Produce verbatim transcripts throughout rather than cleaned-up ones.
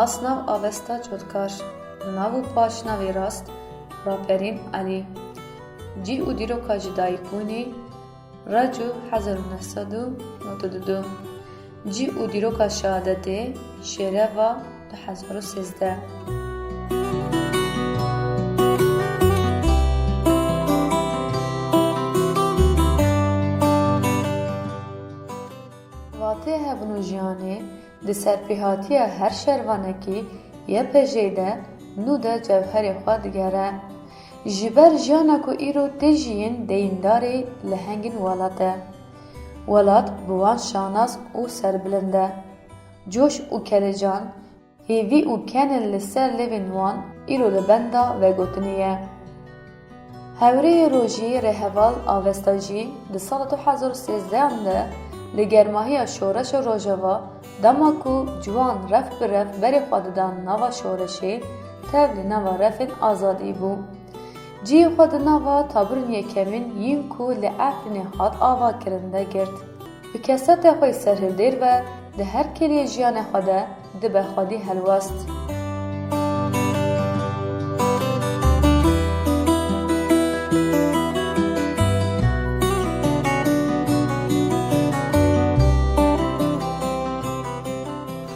Nav Avesta Cotkar, nav û paşnavê rast, Raperîn Elî. Cî û dîroka ji dayikbûnê, Reco hezar û neh sed û nod û du. Cî û dîroka şehadetê, Şêreva du hezar û sêzdeh. Vatê hebûn û jiyanê, di serpêhatiya her şervanekî Y P J'ê de nû de cewherê xwe digere. Ji ber jiyana ku îro tê jiyîn deyîndarê lehengên welat e. Welat bi wan şanas û serbilind e. Coş û kelecan, hêvî û kenil li ser lêvên wan îro li benda vegotinê ye. Hewrêyê rojî rêheval Avesta jî di sala du hezar û sêzdeh de li germahiya şoreşa Rojava, dema ku ciwan rev bi rev berê xwe didan nava şoreşê, tev li nava refên azadî bû. Cihê xwe di nava taburên yekemîn yên ku li Efrînê hat avakirin de girt. Bi keseta xwe yê serhildêr ve di her kêliyê jiyanê xwe de dibe xwedî helwest.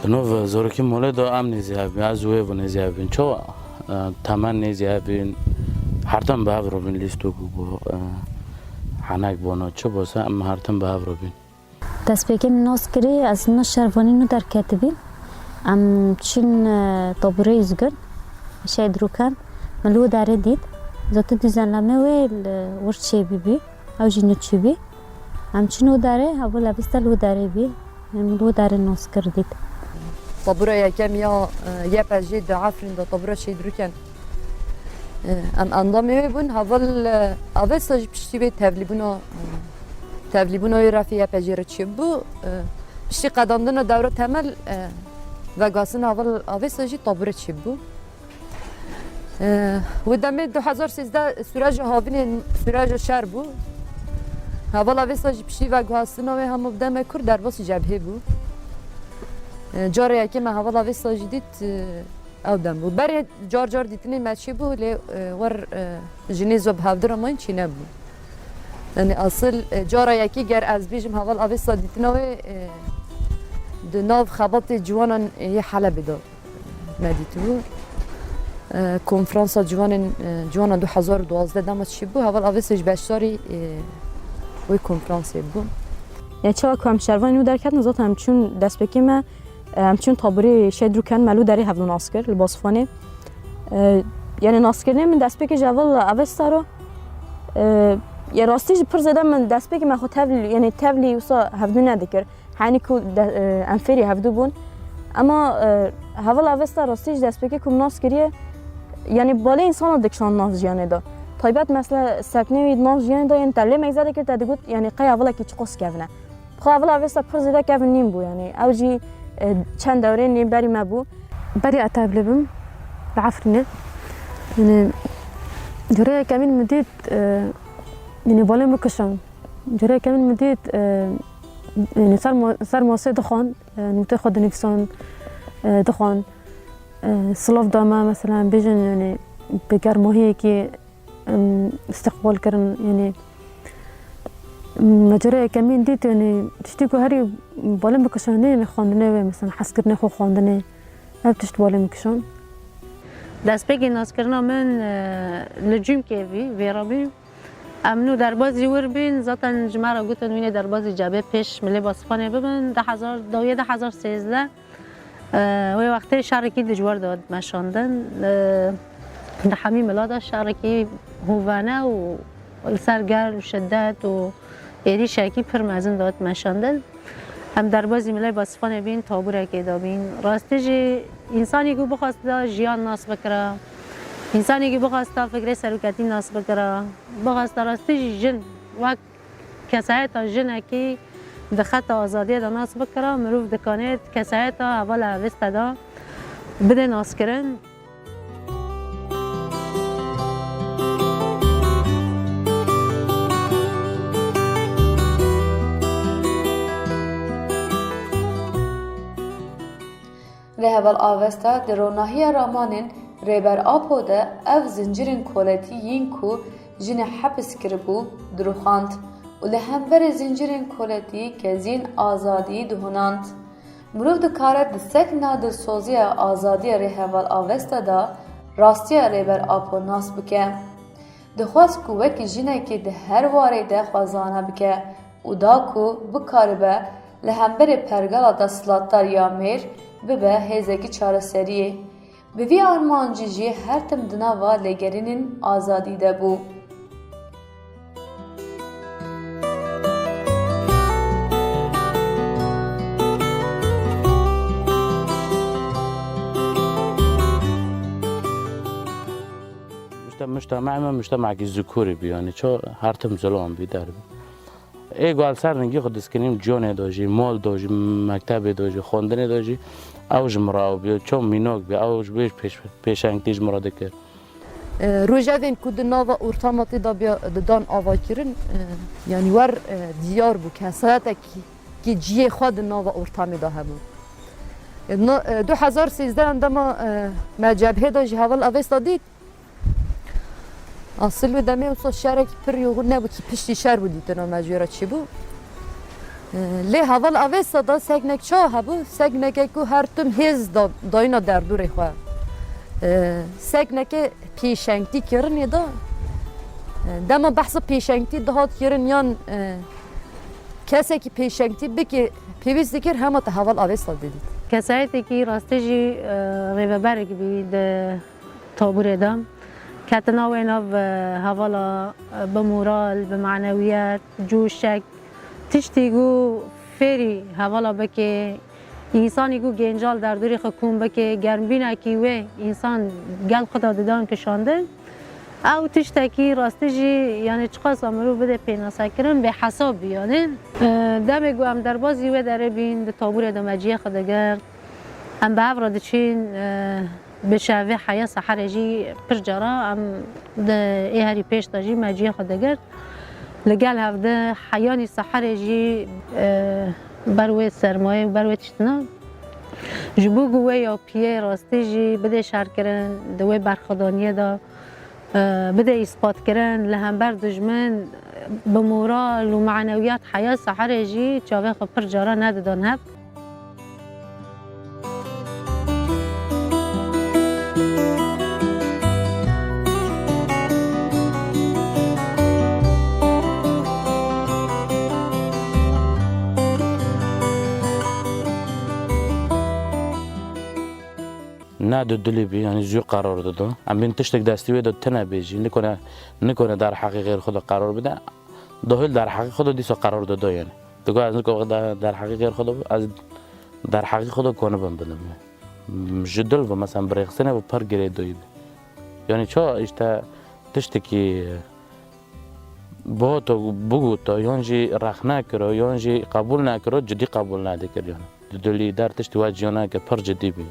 Di nû ve zorokî molê de em nêzî hev bîn, ez û wê bû nêzî hev bîn. Çawa, e, temen nêzî hev bîn, her tim bi hev robîn, lîstok bû, e, henek bûno, çi bû se, em her tim bi hev robîn. Destpêkê min nas kirî, ez na şervanî nû derketibî. Em çin, e, taburê Üzgün, Şehîd Rûken, min li wê derê dît. Zaten düzenleme wê li wir çêbîbî, ew jî nû çûbî. Em çin wê derê, heval Avesta li wê derê bî. Em li wê derê nas kir dît. Tabura yekem ya, e, Y P J'ê di Efrîn de tabura Şehîd Rûken, e, em endamê wê bûn. Heval, e, Avesta jî piştî wê tevlîbûna, e, tevlîbûna wê refê Y P J'ê re çêbû. E, piştî qedandina dewra temel, e, veguhastina heval Avesta jî tabura çêbû. Ee, wê demê du hezar sêzdeh sûreca havînê, sûreca şer bû. Heval Avesta jî piştî veguhastina wê hema bi demê kurt derbasî cebhê bû. Ee, cara yekê me heval Avesta jî dît, e, ew dem bû. Berê car car dîtinê me çêbû, lê, e, wer, e, ji nêz ve bi hevdira mayîn çênebû. Yani asil, e, cara yekê ger ez bêjim heval Avesta dîtina wê, e, di nav xebatê ciwanan yê Helebê de me dîtibû. E, konferansa ciwanên, e, ciwana du hezar û duwazdeh dema çêbû, heval Avesta jî beşdarî, e, wê konferansê bû. Yani çawa ku em şervanê nû derketin, zaten em çûn destpêkê me, e, em çûn taburê Şehîd Rûken, me li derê hevdû nas kir, li Basûfanê. E, yani naskirinê min destpêkê ji heval Avesta re, e, ya rastî jî pir zêde min destpêkê me xwe tevlî, yani tevlî wisa hevdû nedikir. Henî ku de, e, em fêrî hevdû bûn. Ema, e, heval Avesta rastî ji destpêkê ku min nas kiriye, yanî balê însana dikişand nav jiyanê de. Taybet mesela seknê wî nav jiyanê de, yanî te lê meyze dikir, te digot, yanî qey hevalekî çiqas kevin e. Xwe heval Avesta pir zêde kevin nîn bû, yanî ew jî, e, çend dewrên nîn berî me bû. Berî ez tevlî bim, li Efrînê. Yanî, cureyê yekemîn min dît, e, yanî balê min kişand. Cureyê yekemîn min dît, e, yanî ser ma-, ser masê dixwand, e, nûtê xwe dinivîsand, e, dixwand. E, silav da me, mesela, em bêjin, yanî bi germahiyekî, em, îstiqbal kirin, yanî me cureyê yekemîn dît, yanî tiştî ku herî balê min kişandî, yanî xwendinê wê, mesela, hezkirinê xwe xwendinê. Ev tişt balê min kişand. Destpêkê naskirina min, e, li Cûmkê bî, vêra bî. Em nû derbazî wir bîn, zaten ji me re gotin, wînê derbazî cebê pêş milê Basûfanê bibin. Du hezar, dawiyê du hezar sêzdeh, e, wê wextê şerekî dijwar de hat meşandin. E, di hemî mila de şerekî hovane û li ser germ, şiddet û êrîşekî pir mezin de hat meşandin. Em derbazî milê Basûfanê bîn, taburekê de bîn. Rastî jî însanî ku bixwasta jiyan nas bikira, însanî ku bixwasta fikrê seroketî nas bikira, bixwasta rastî jî jin wek kesayeta jinekî di xeta azadiyê de nas bikira, mirov dikanê kesayeta heval Avesta de bidê naskirin. Rêheval Avesta di ronahiya ramanên Rêber Apo de ev zincirên koletî yên ku jinê hepis kiribû, dirûxand û li hemberî zincirên koletî keziyên azadiyî dihunand. Mirov dikare di sekna dilsoziya azadiya Rêheval Avesta de rastiya Rêber Apo nas bike. Dixwest ku wekî jinekê di her warê de xwe zana bike û da ku bikaribe li hemberî pergala desthilatdar ya mêr bibe hêzekî çareseriyê. Bi vî armancî jî her tim di nava lêgerînên azadî de bû. Mujte-, mujtemê me mujtemekî zikûrî bû, yanî ço her tim zilam bî, der bî. Ê ku li ser ningî xwe diskinîm, ciyonê de jî, mol de jî, mektebê de jî, xwendinê de jî, ew ji min re ew bû, ço mînak bû, ew ji wê pêş-, pêşengtî ji min re dikir. E, rojevên ku di nava ortama tê de biya, didan avakirin, e, yanî wer, e, diyar bû, kesayetek ki ciyê xwe di nava ortamê de hebû. E, no, e, du hezar sêzdeh dema, e, me cebhê de jî Heval Avesta dît, Asil wê demê wisa şerekî pir yoxin nebû ki piştî şer bû dîtina me jê re çêbû. Lê Heval Avesta da seknek çawa hebû? Sekneke ku her tim hêz da, dayîna derdorê xwe. Sekneke pêşengtî kirinê da. Dema behsa pêşengtî dihat kirin yan kesekî pêşengtî bike pêwîst dikir hema te Heval Avesta didît. Kesayetekî rastî jî rêveberek bî di Tabûrê de ketina wê nav, e, hevala, e, bi moral, bi manewiyet, coşek, tiştî ku fêrî hevala bike, însanî ku gêncal derdorê xwe kom bike, germbînekî wê însan gel xwe de didan kişandin. Ew tiştekî rastî jî, yanî çiqasa mirov bide pênasekirin, bêhesab bî yanî. E, demê ku em derbazî wê derê bîn, di tabûrê de me cihê xwe digirt. Em bi hev re diçîn, e, Bi şevê heya seherê jî pir cara em di ê herî pêş de jî me cihê xwe digirt. Li gel hev di heyanî seherê jî, e, ber wê sermayê û ber wê tiştina. Ji bo ku wê yapiyê rastî jî bidê şerkirin, di wê berxwedaniyê de, e, bidê îspat kirin, li hember dijmin bi moral û manewiyat heya seherê jî çavê xwe pir cara nedidan hev. Ne dudilî bî, yanî zû qerar dida. Em bên tiştek destî wê de tune bê jî. Nikone, nikone derheqê xêr xwe de qerar bide. Dahil derheqê xwe de dîsa qerar dida, yanî. Digo ez niko de-, derheqê xêr xwe de, ez derheqê xwe de konibim bidim. Ji dil ve, mesela, bi rêxistinê ve pir girêdayî be. Yanî ça, işte, tiştekî, e, bihato, bigota, yan jî rexne kiro, yan jî qebûl nekiro, cidî qebûl nedikir, yanî. Di dilî der tiştî we ciyaneke pir cidî bî.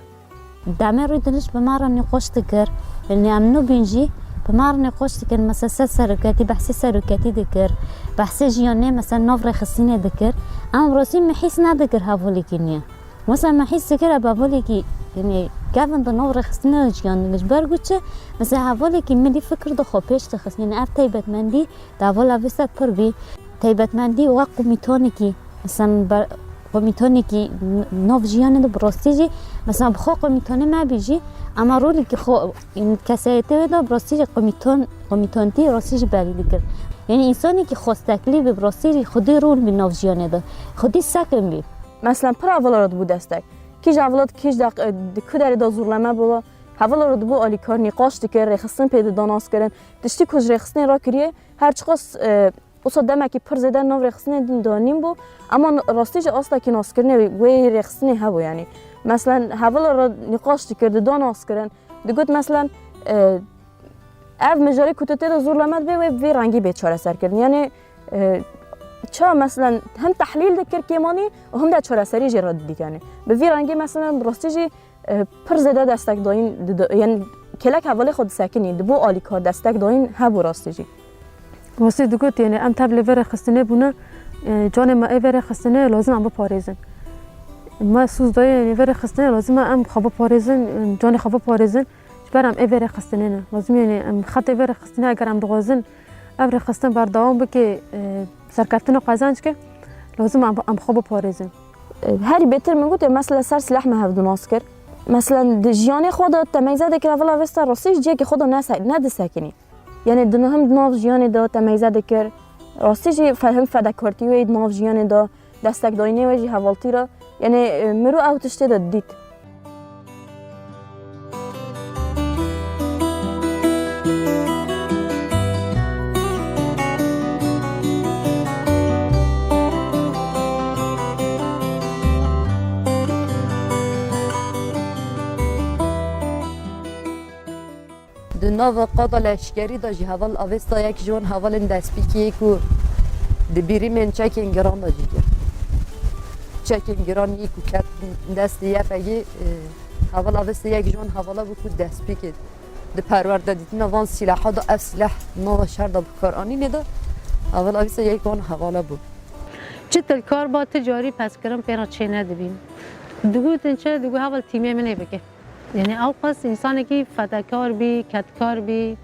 Demê rûdiniş bi me re nîqaş dikir. Yanî em nû bîn jî bi me re nîqaş dikir. Mesela ser seroketî, behsê seroketî dikir. Behsê jiyanê, mesela nav rêxistinê dikir. Em rastî me hîs nedikir hevalekî niye. Mesela me hîs dikir ev hevalekî, yanî kevin di nav rêxistinê de jiyan dike. Ji ber ku çi? Mesela hevalekî milî fikir de xwe pêş dixist. Yanî ev taybetmendî Di hevala vê ser pir bî. Taybetmendî wek komîtonekî, mesela ber-, komîtonekî n-, nav jiyanê de bi rastî jî, mesela bi xwe komîtonê me bî jî, ama rolekî xwe, kesayetê wê de bi rastî jî komîton, komîtontî rastî jî belî dikir. Yanî însanekî xwesteklî bî, bi rastî jî xwedî rol bî nav jiyanê de. Xwedî sekin bî. Mesela pir hevala re dibû destek. Kîj hevala, kîj de, di ku derê de zorleme bû, hevala re dibû alîkar, nîqaş dikir, rêxistin pê dida naskirin. Tiştî ku ji rêxistinê re kiriye, her çiqas, e, Wisa demekî pir zêde nav rêxistinê din de nîn bû, ema n-, rastî jî astekî naskirinê wê rêxistinê hebû, yanî. Meselen, hevala re nîqaş dikir, dida naskirin. Digot, meselen, e, ev mijarê ku tu tê de zorleme dibe, wê vê rengî bê çareserkirin. Yanî, e, ça, meselen, hem tehlîl dikir kêmanî û hem de çareserî jê re didît, yanî. Bi vî rengî, meselen, rastî jî e, pir zêde destek dayîn dide, yanî kêlek hevalê xwe disekinî, di bo alîkar destek dayîn hebû rastî jî. Rastî digot, yanî em tev li vê rêxistinê bûne, e, canê me ê vê rêxistinê lazim em biparêzin. Me soz daye, yanî vê rêxistinê lazim e em xwe biparêzin, em canê xwe biparêzin. Ji ber em ê vê rêxistinê ne. Lazim, yanî em xetê vê rêxistinê eger em dixwazin ev rêxistin berdewam bike, e, serkeftina qezenc ke, lazim em, em xwe biparêzin. Herî bêtir min got, mesela ser silah me hevdu nas kir. Mesela di jiyanê xwe de te meyze dikir, heval Avesta rastî ji cihekî xwe de nese-, nedisekinî. Yanî di, him di nav jiyanê de te meyze dikir. Rastî jî fe-, him fedakartî wê di nav jiyanê de, destekdayînê wê jî hevaltî re. Yanî, e, mirov ew tiştê de dît. Di nava qada leşkerî de jî heval Avesta yek ji wan hevalên destpêkê ye ku di birîmên çekên giran de jî ye. Çekên giran yê ku ketin destê Y P G'ê, e, heval Avesta yek ji wan hevala bû ku destpêkê di perwerdedîtina van sîlaha de, ev sîlah nava şer de bi kar anînê de, heval Avesta yek wan hevala bû. Çi tilkar ba, ti carî peskirin pê re çê nedibîn. Digotin çi? Digot heval tîmê min ê bike. Yanî ew qas însanekî fedekar bî, kedkar bî,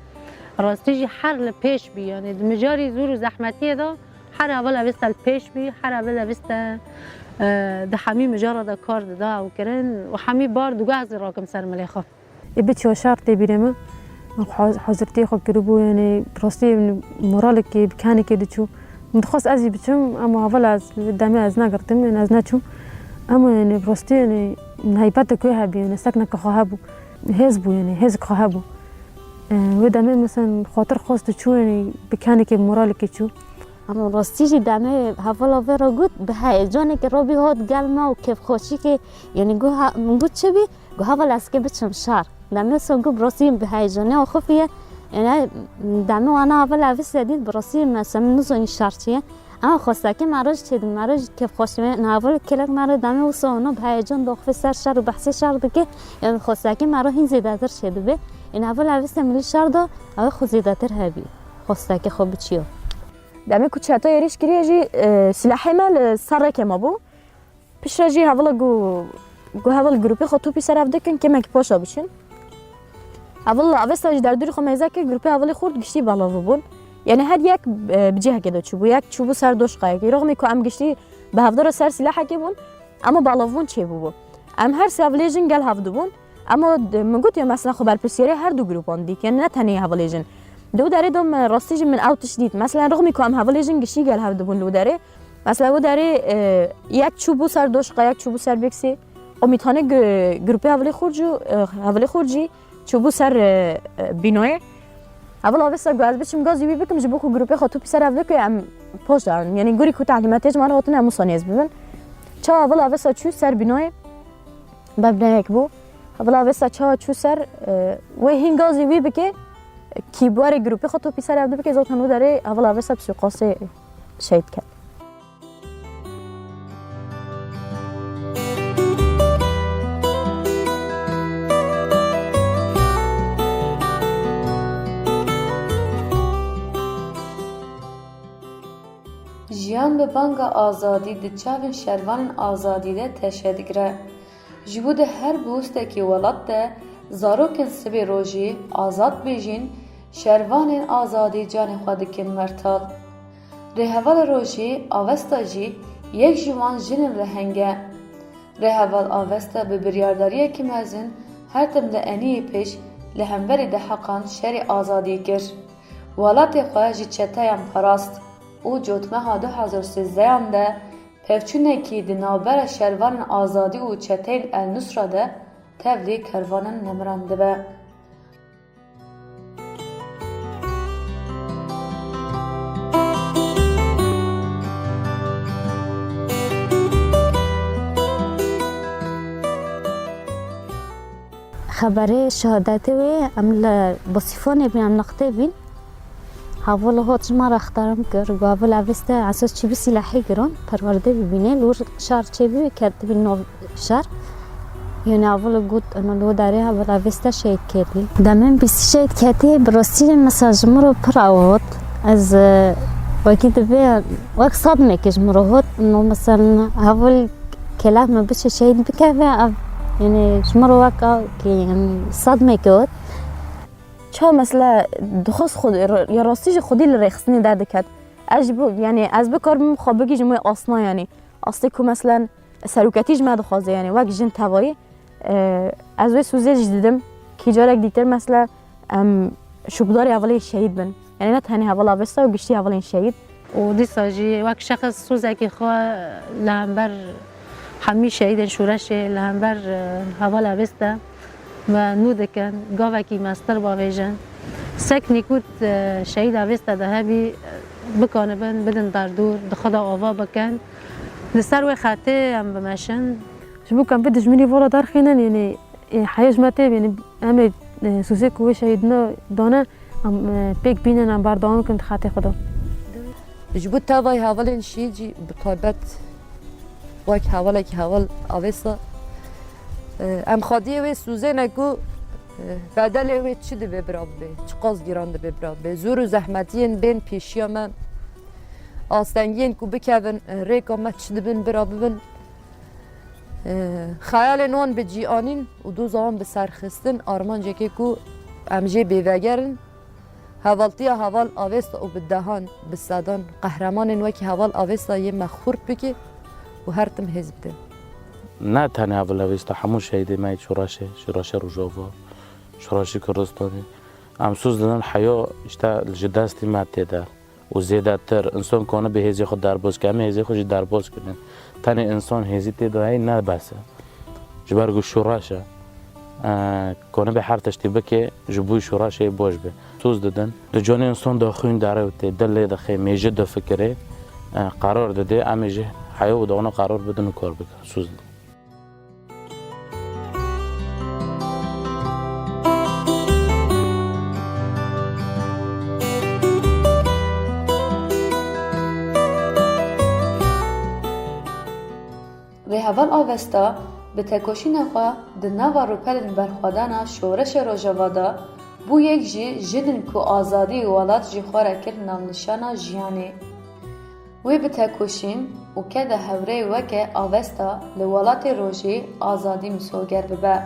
rastî jî her li pêş bî. Yanî di mijarî zor û zehmetiyê de her heval Avesta li pêş bî, her heval Avesta, e, di hemî mijara de kar dida ew kirin û hemî bar digot ez ê rakim ser milê xwe. Ê biçû şer tê bîrê min. Haz-, hazirtiyê xwe kiribû, yanî rastî moralekê, bi kenekê diçû. Min dixwest ez jî biçim, ema heval ez demê ez negirtim, yanî ez neçûm. Ema yanî bi rastî yanî heybetek wê hebû, yanî seknek xwe hebû. Hêz bû, yanî hêzek xwe hebû. E, wê demê mesela xatir xwest diçû, yanî bi kenekê, bi moralekê çû. Ema rastî jî demê hevala vê re got, bi heyecanekê Rabî hat gel me û kêfxweşîkê, yanî got ha-, min got çi bî? Got heval ez kê biçim şer. Demê so got bi rastî bi heyecanê axifiye. Yanî demê wana heval Avesta dît, bi rastî mesela min nizanî şer çi ye. Ema xwestekê me re jî çêdibû, me re jî kêfxweş dibe. Yanî heval kêlek me re demê wisa wana bi heyecan diaxife ser şer û behsê şer dike. Yanî xwestekê me re hîn zêdetir çêdibe. Yanî heval Avesta milî şer de, ew xwe zêdetir hebî. Xwestekê xwe biçiyo. Demê ku çete êrîş kiriye jî, e, silahê me li ser rêkê me bû. Piştre jî hevala ku, ku heval grûpê xwe topî ser hev dikin, kêmekî paşa biçin. Heval Avesta jî derdorî xwe meyze kir, grûpê hevalê xurt giştî belav bûn. Yanî her yek, e, bi cihekê de çûbû. Yek çûbû ser doşqayekê. Rexmî ku em giştî bi hevdara ser silahekê bûn, ema belavbûn çêbûbû. Em her sê hevalê jin gel hev dibûn. Ema d-, min got ya mesela xwe berpirsiyarê her du grûpan dît. Yanî ne tenê hevalê jin. Di wî derê de min rastî jî min ew tişt dît. Mesela rexmî ku em hevalê jin giştî gel hev dibûn li wî derê. Mesela wî derê, e, yek çûbû ser doşqa, yek çûbû ser bêksê. Komîtanê g-, grûpê hevalê xurt jî, e, hevalê xurt jî çûbû ser, e, e, bînoyê. Heval Avesta got ez biçim gazî wî bikim ji bo ku grûpê xwe topî ser hev bike, em poş darin. Yanî gorî ku telîmetê ji me re hatin em wisa nêz bibin. Çawa heval Avesta çû ser bînoyê, bebneyek bû. Heval Avesta çawa çû ser, e, wê hîn gazî wî bike, kî bi warê grûpê xwe topî ser hev dibike, zaten wî derê heval Avesta bi suîqasê şehîd ket. Jiyan bi banga azadî di çavên şervanên azadî de teşe digire. Ji bo di her bihustekî welat de zarokên sibê rojê azad bêjîn, şervanên azadî canê xwe dikin mertal. Rêhevala rojê Avesta jî yek ji wan jinên reheng e. Rêheval Avesta bi biryardariyekî mezin her tim di eniyê pêş li hemberî deheqan şerê azadî kir. Welatê xwe ji çeteyan parast û cotmeha du hazar sêzdehan de pevçûnekî di navbera şervanên azadî û çeteyên El Nusra de tevlî kervanên nemiran dibe. Xeberê şehadetê wê em li Basîfonê bîn, em li Qitê bîn. Heval hat ji me re ixtiram kir, got heval Avesta esas çi bi silahê giran, perwerde bibîne, li wir şer çêbû, ketibî nav şer. Yanî heval got, eno li wir derê heval Avesta şehîd ketî. Demên bîst şehîd ketî, bi rastî mesela ji min re pir ew hat. Ez, e, wekî dibe, wek sadmekê ji min re hat. No mesela heval Kelef me biçe şehîd bikeve, ev, yani, ji min re wek a ki, yani, sedmeke got. Ça mesela dixwest xwe, ya rastî jî xwedî li rêxistinê derdiket. Ez ji bo, yani, ez bikaribim xwe bigihîjim wê asna, yani. Astê ku, meselen, seroketî ji me dixwaze, yani, wek jin tevayî. E, ez wê sûzê jî didim, kî carek dîtir, mesela, em şûbdarê hevalên şehîd bin. Yani, ne tenê heval Avesta û giştî hevalên şehîd. Û dîsa jî wek şexs sûzekî xwe li hember hemî şehîdên şoreşê, li hember, e, heval Avesta me nû dikin, gavekî mestir bavêjin. Seknî ku, e, şehîd Avesta de hebî, e, bikanibin, bidin derdor, di xwe de ava bikin. Li ser wê xetê em bimeşin. Ji bo ku em bi dijminî vala derxînin, yani, e, heya ji me tê, yani, em ê, e, sûzê ku wê şehîdina dane, em, e, pêk bînin, em berdewam bikin di xetê xwe de. Ji bo tevayî hevalên şehîd jî bi taybet wek hevalekî heval Avesta, e, em xwediyê wê sûzê ne ku, e, bedelê wê çi dibe bira bibe, çiqas giran dibe bira bibe. Zor û zehmetiyên bên pêşiya me, astengiyên ku bikevin, e, rêka me çi dibin bira bibin. Xeyalên wan bi cî anîn û doza wan bi ser xistin armancekê ku em jê bêveger in. Hevaltiya heval Avesta û bi dehan, bi sedan qehremanên wekî heval Avesta yê me xurt bike û her tim hêz bide. Ne tenê heval Avesta, hemû şehîdê me yê şoreşê, şoreşê Rojava, şoreşê Kurdistanê. Em soz didin heya işte ji destî me tê der. Û zêdetir, însan konibe hêzê xwe derbas ke, em ê hêzê xwe jî derbas kirin. Tenê însan hêzî tê de heye ne bes e. Ji ber ku şoreş e. E, konibe her tiştî bike, ji bo şoreşê baş be. Soz didin. Di canê însan de xwîn derewtê, dil lê dixê, mêje difikirê, e, qerar didê, em ê jî heya û dana qerar bidin û kar bikin. Soz didin. Rêheval Avesta bi tekoşîna xwe di nava rûpelên berxwedana şoreşa Rojava de bû yek ji jinên ku azadî û welat ji xwe re kir navnîşana jiyanê. Wê bitekoşîn û kede hevrê weke Avesta li welatê rojê azadî misoger bibe.